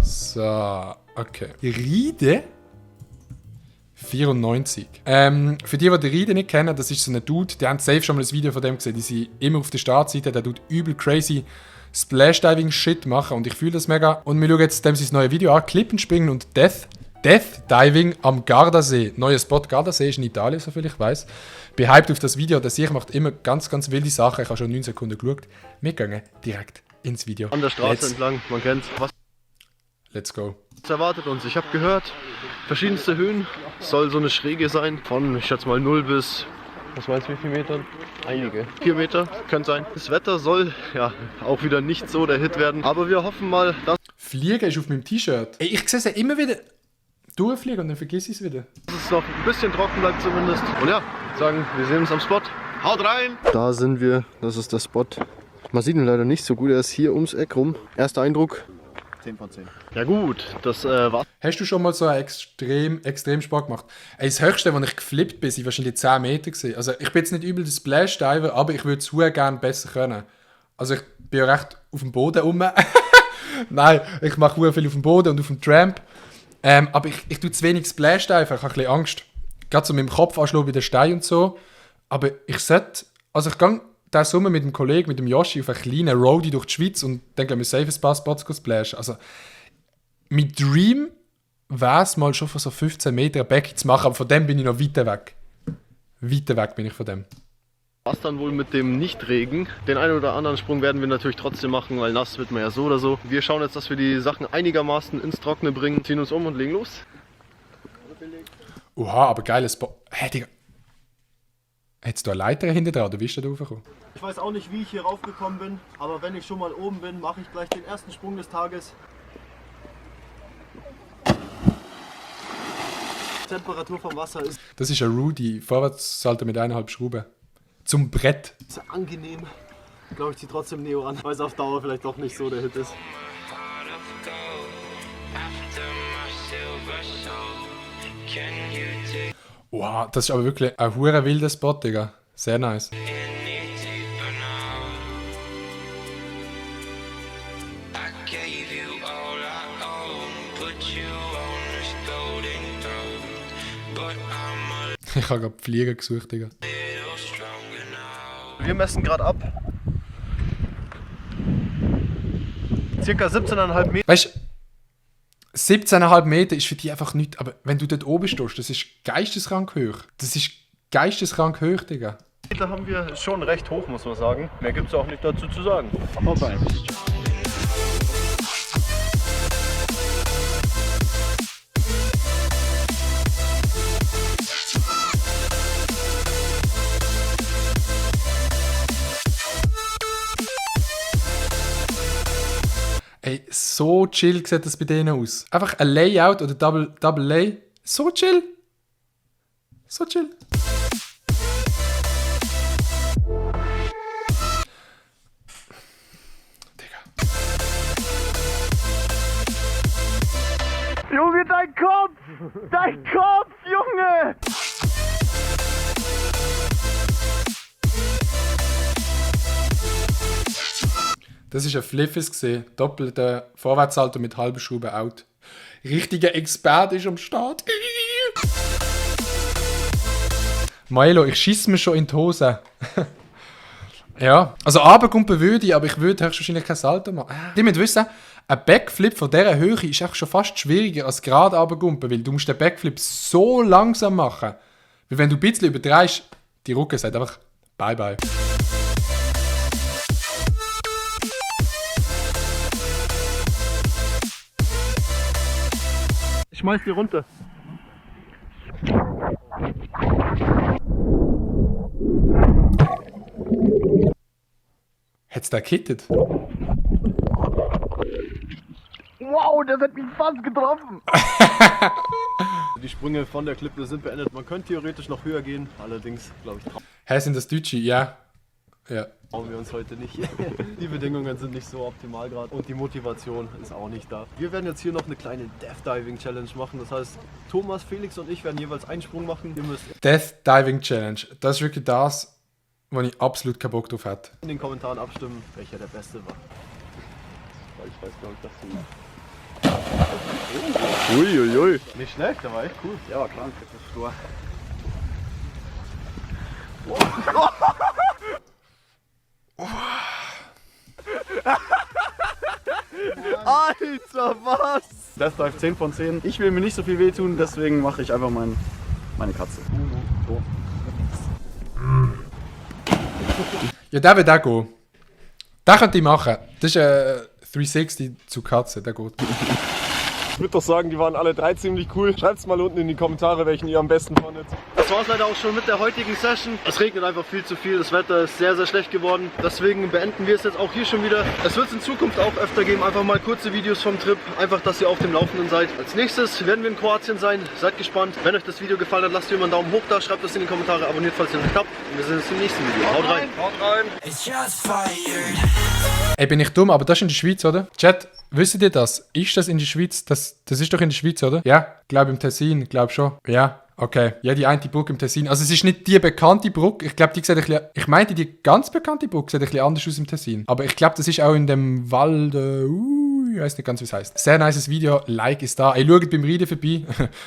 So, okay. Riede? 94. Für die den Riede nicht kennen, das ist so ein Dude, die haben safe schon mal ein Video von dem gesehen. Die sind immer auf der Startseite, der tut übel crazy Splash-Diving-Shit machen und ich fühle das mega. Und wir schauen jetzt dem sein neues Video an, Klippenspringen und Death Diving am Gardasee. Neuer Spot, Gardasee ist in Italien, soviel ich weiß. Bin hyped auf das Video, der Sieg macht immer ganz, ganz wilde Sachen. Ich habe schon 9 Sekunden geschaut. Wir gehen direkt ins Video. An der Straße entlang, man kennt's. Let's go. Was erwartet uns? Ich habe gehört, verschiedenste Höhen. Es soll so eine Schräge sein von, ich schätze mal 0 bis, was meinst du, wie viele Metern? Einige. 4 Meter, könnte sein. Das Wetter soll ja auch wieder nicht so der Hit werden. Aber wir hoffen mal, dass... Fliegen ist auf meinem T-Shirt. Ey, ich sehe es ja immer wieder durchfliegen und dann vergiss ich es wieder. Dass es noch ein bisschen trocken bleibt zumindest. Und ja, ich würde sagen, wir sehen uns am Spot. Haut rein! Da sind wir, das ist der Spot. Man sieht ihn leider nicht so gut, er ist hier ums Eck rum. Erster Eindruck. 10 von 10. Ja gut, das war... Hast du schon mal so einen Extremsport gemacht? Ey, das Höchste, wo ich geflippt bin, waren wahrscheinlich 10 Meter gewesen. Also ich bin jetzt nicht übel der Splash-Diver, aber ich würde es sehr gerne besser können. Also ich bin ja recht auf dem Boden rum. Nein, ich mache sehr viel auf dem Boden und auf dem Tramp. Aber ich tue zu wenig Splash-Diver, ich habe ein bisschen Angst. Gerade so mit dem Kopf anschlagen bei den Steinen und so. Aber ich sollte... Also ich gehe diesen Sommer mit dem Kollegen, mit dem Yoshi, auf einen kleinen Roadie durch die Schweiz und dann gehen wir safe ein paar Spots splashen. Also, mein Dream wäre es mal schon von so 15 Metern Becken zu machen, aber von dem bin ich noch weiter weg. Weiter weg bin ich von dem. Was dann wohl mit dem Nichtregen? Den einen oder anderen Sprung werden wir natürlich trotzdem machen, weil nass wird man ja so oder so. Wir schauen jetzt, dass wir die Sachen einigermaßen ins Trockene bringen, ziehen uns um und legen los. Oha, aber geiles Spot. Hey, Digga. Hättest du eine Leiter hinter dran oder bist du da raufgekommen? Ich weiß auch nicht, wie ich hier raufgekommen bin, aber wenn ich schon mal oben bin, mache ich gleich den ersten Sprung des Tages. Die Temperatur vom Wasser ist Das ist ein Rudy, Vorwärtssalto mit 1,5 Schrauben. Zum Brett. sehr angenehm. Ich glaube, ich ziehe trotzdem Neo an, weil es auf Dauer vielleicht doch nicht so der Hit ist. Wow, das ist aber wirklich ein hure wilder Spot, Digga. Sehr nice. Ich habe gerade Flieger gesucht, Digga. Wir messen gerade ab. Circa 17,5 Meter. Weißt du, 17,5 Meter ist für dich einfach nichts, aber wenn du dort oben stehst, das ist geisteskrank hoch. Das ist geisteskrank hoch, Digga. Da haben wir schon recht hoch, muss man sagen. Mehr gibt es auch nicht dazu zu sagen. Vorbei. Ey, so chill sieht das bei denen aus. Einfach ein Layout oder Double Lay. So chill. So chill. Digga. Junge, dein Kopf! Dein Kopf, Junge! Das ist ein Fliffes gesehen. Doppelter Vorwärtssalto mit halber Schraube out. Richtiger Experte ist am Start. Milo, ich schieße mir schon in die Hose. Ja, also runterkumpen würde ich, aber ich würde höchstwahrscheinlich kein Salto machen. Die müssen wissen, ein Backflip von dieser Höhe ist auch schon fast schwieriger als gerade runterkumpen, weil du musst den Backflip so langsam machen. Weil wenn du ein bisschen übertreibst, die Rücken sagt einfach bye bye. Ich schmeiß die runter. Hätt's da gekittet? Wow, das hat mich fast getroffen! Die Sprünge von der Klippe sind beendet. Man könnte theoretisch noch höher gehen, allerdings, glaube ich, Hä, sind das Deutsche? Ja. Ja. trauen wir uns heute nicht. Die Bedingungen sind nicht so optimal gerade und die Motivation ist auch nicht da. Wir werden jetzt hier noch eine kleine Death Diving Challenge machen. Das heißt, Thomas, Felix und ich werden jeweils einen Sprung machen. Ihr müsst Death Diving Challenge. Das ist wirklich das, wo ich absolut keinen Bock drauf hätte. in den Kommentaren abstimmen, welcher der beste war. Weil ich weiß, glaube ich, dass du Uiuiui. Nicht schlecht, der war echt cool. Der war krank, das ist stur. Alter, was? Death Dive 10 von 10. Ich will mir nicht so viel wehtun, deswegen mache ich einfach meine Katze. Ja, der wird auch gehen. Den könnte ich machen. Das ist 360 zu Katze, der geht. Ich würde doch sagen, die waren alle 3 ziemlich cool. Schreibt's mal unten in die Kommentare, welchen ihr am besten fandet. Das war es leider auch schon mit der heutigen Session. Es regnet einfach viel zu viel, das Wetter ist sehr, sehr schlecht geworden. Deswegen beenden wir es jetzt auch hier schon wieder. Es wird es in Zukunft auch öfter geben, einfach mal kurze Videos vom Trip. Einfach, dass ihr auf dem Laufenden seid. Als nächstes werden wir in Kroatien sein. Seid gespannt. Wenn euch das Video gefallen hat, lasst ihr immer einen Daumen hoch da, schreibt das in die Kommentare, abonniert, falls ihr noch nicht habt. Und wir sehen uns im nächsten Video. Haut rein! Haut rein! Ey, bin ich dumm, aber das ist in der Schweiz, oder? Chat, wisst ihr das? Ist das in der Schweiz? Das ist doch in der Schweiz, oder? Ja, glaube im Tessin, glaube schon. Ja, okay. Ja, die eine Brücke im Tessin. Also es ist nicht die bekannte Brücke. Ich glaube, die sieht ein bisschen... Ich meinte, die ganz bekannte Brücke sieht ein bisschen anders aus im Tessin. Aber ich glaube, das ist auch in dem Wald... ich weiß nicht ganz, wie es heißt. Sehr nices Video. Like ist da. Ey, schaut beim Reiten vorbei.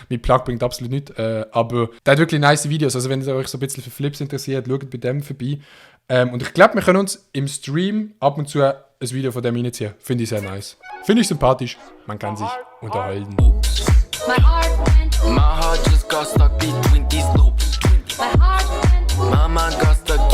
Mein Plug bringt absolut nichts. Aber der hat wirklich nice Videos. Also wenn ihr euch so ein bisschen für Flips interessiert, schaut bei dem vorbei. Und ich glaube, wir können uns im Stream ab und zu ein Video von dem reinziehen. Finde ich sehr nice. Finde ich sympathisch. Man kann sich unterhalten. My heart just got stuck between these loops. My heart went. My mind got stuck